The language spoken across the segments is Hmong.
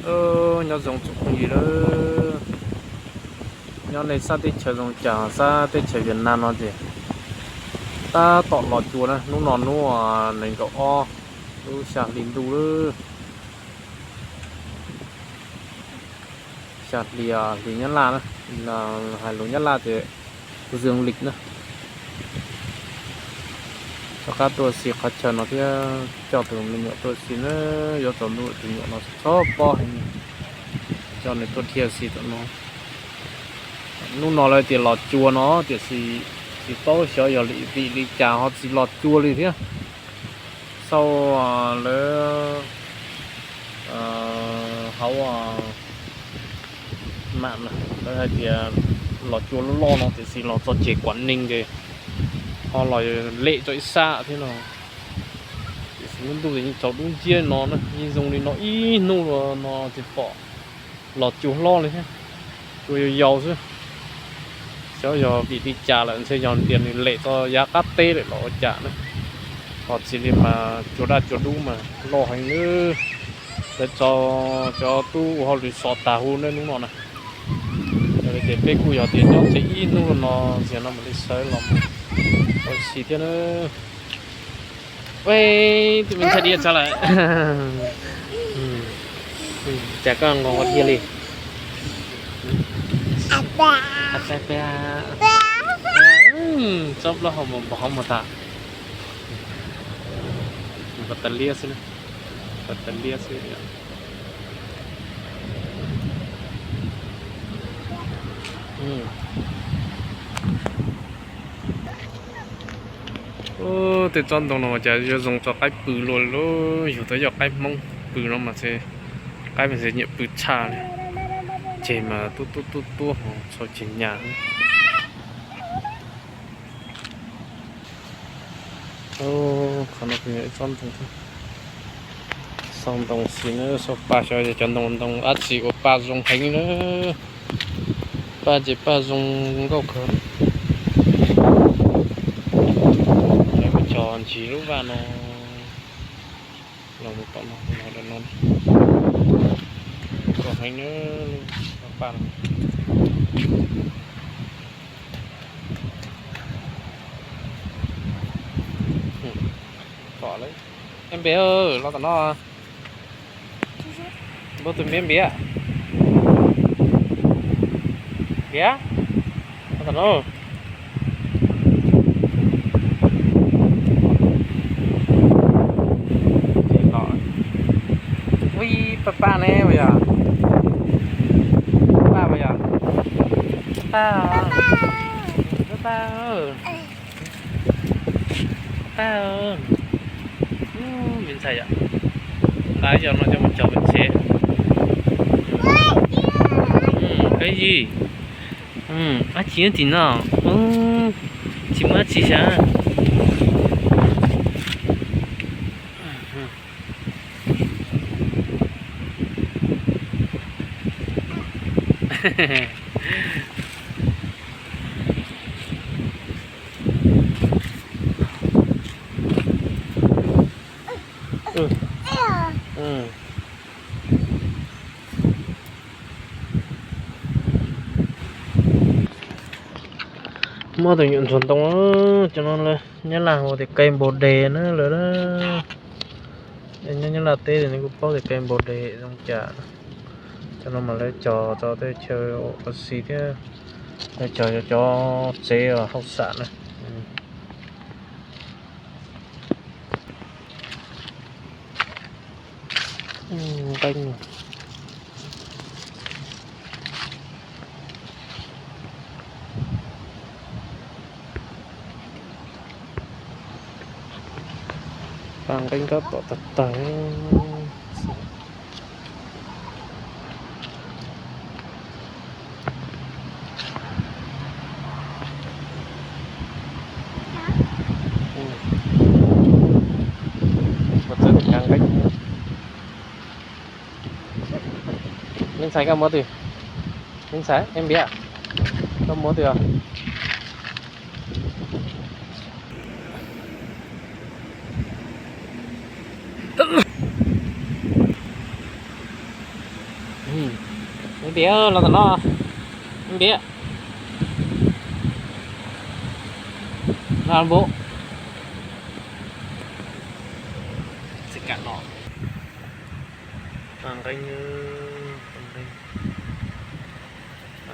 Nyob zoo tsoom phooj ywg lawm, nyob nej sab teb chaws zoo cas, sab teb chaws Việt Nam no ces tab tom los cua na, hnub no hnub nees nkaum ob lub xya hli ntuj lawm. Xya hli, hli Nyab Laj na, hais lus Nyab Laj ces dương lịch na. Rov qab tuaj ua si qhov chaw no thiab coj tus me nyuam tuaj ua si na, yuav tsaus ntuj tus me nyuam no txhob pob heev, coj nws tuaj dhia ua si tam no. Hnub no lawv tias los cua no tiam sis tsis paub xyov yog vim li cas ho tsis los cua li thiab. Sau lawv hauv mam lawv hais tias los cua loj loj no tiam sis los txog ces Quảng Ninh ces ho los lem txog ib sab thiab no. Tiam sis lub ntuj yeej tsaus dub nciab no na, yeej zoo li no ib hnub no tsis pom los cua hlob li thiab, cua yau yau xwb. Xyov yog vim li cas lawm, ntshe yog tias nws lem txog yav qab teb lawm los ua cas na. Ho txij li mas cua daj cua dub mas loj heev nawb. Lawv tso cov tub ua hauj lwm so tag huv nawb hnub no na. Yog li ces peb kuj yog tias nyob tseg ib hnub no, ziag no mam li sawv los ua si thiab na. Ej, tus me ntxhais diam tso lawm. Cas koj nqos nqos dhia li? Tsob plaub hau mus npog hauv mus tas. Npog tas liab xwb, npog tas liab xwb. Tej tsob ntoo no mas cas yuav zoo tso qaib pw luaj li, yug tau yog qaib Hmoob pw no mas qaib mas nyiam pw tshaj li. Ceg mas tub tub tub tub ho txhua ceg nyas. Qhov no kuj yog ib tsob ntoo thiab. Sau ntoo xis na, sau paj xyov cov ntoo ntoo dab tsi uas paj zoo heev na. Paj ces paj zoo nkauj kawg. Lawv mus cog ntsis lub vaj no los mus tom no, no, nkauj heev na, paj no. Pom lawm. Ej npias, los tom no. Npau tus npias npias. Npias, los tom no. Ui, paj paj ne puas yog? Paj puas yog? Paj, paj, paj. Tag, me ntxhais yom, nqa ib co no coj mus cog pem tsev. Kab yig, dab tsi nyob tim no, tsis muaj dab tsi sav. Muab tus nyuam ntsuag ntoo, cov no Nyab Laj hu tias cây bồ đề na lawm. Nyob Nyab Laj teb nws kuj paub tias cây bồ đề zoo cas. Cov no mas lawv cog rau tej chaw ua si thiab, lawv cog cov tsev hauj sam na. Nqeeb, paj nqeeb tab tom tawg tawg. Me ntxhais, koj muab twg? Me ntxhais, em npias, koj muab twg os? Npiav los tom no, npiav. Npiav. Tsis kam los. Nqeeb,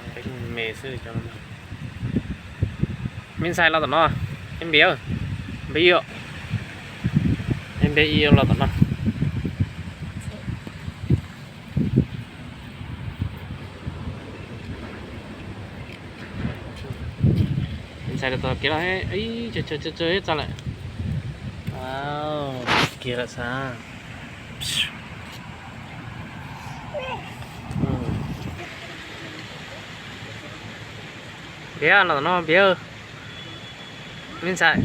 nqeeb me xwb. Me ntxhais los tom no, npiav, npiav, npiav los tom no. Ntxhais los tom kev los, tso tso tso txog lawm. Kiag lawm xav. Npiav los tom no, npiav. Me ntxhais,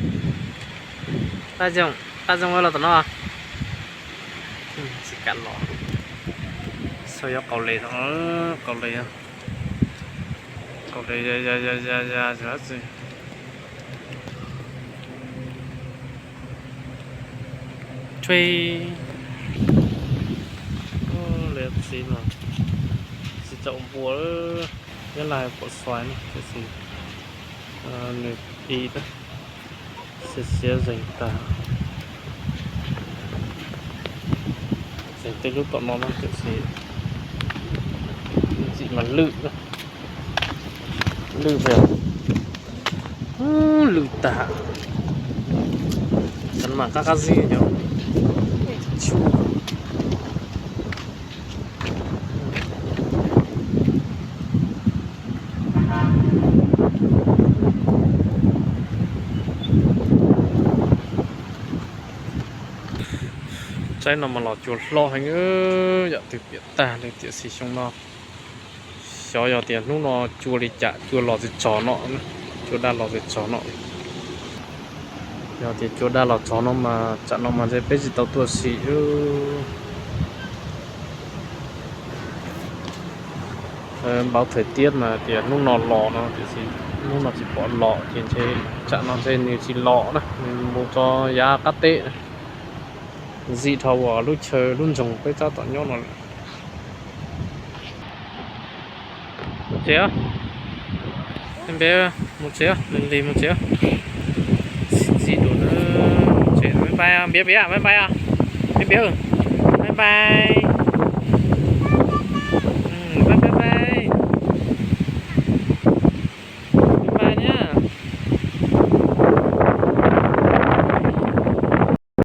paj zoo, paj zoo los tom no. Tsis kam los. Xav yuav qaus les no, qaus les, qaus les ya ya ya ya ya. Tsuag li txiv mas tsis tau npua, nyob lawm pom xoav no tiam sis nws i xiav xiav zeeg tag. Tseem tej lub tom no no tiam sis ntxim mas lwj, lwj pes, lwj tag. Cov no mas qab qab zib yom. Tsaib no mas los cua hlob heev, yam twg piam tag li tiam sis xyoo no. Xyov yog tias hnub no cua li cas, cua los tsis txog no, cua daj los tsis txog no. Yog tias cua daj los txog no mas tsam no mas ntshe peb tsis tau tuaj sim. Npauv thời tiết mas tias hnub no los no tiam sis hnub no tsis pom los ces ntshe tsam no ntshe nws tsis los na, nws mus txog yav qab teb na. Ntxim dhau uas lub chaw lub nroog peb tab tom nyob no lawm. Mus tsev, npiav, mus tsev, lig lig mus tsev. Ntxim dua na, mus tsev, bye bye, npiav npiav, bye bye, npiav, bye bye.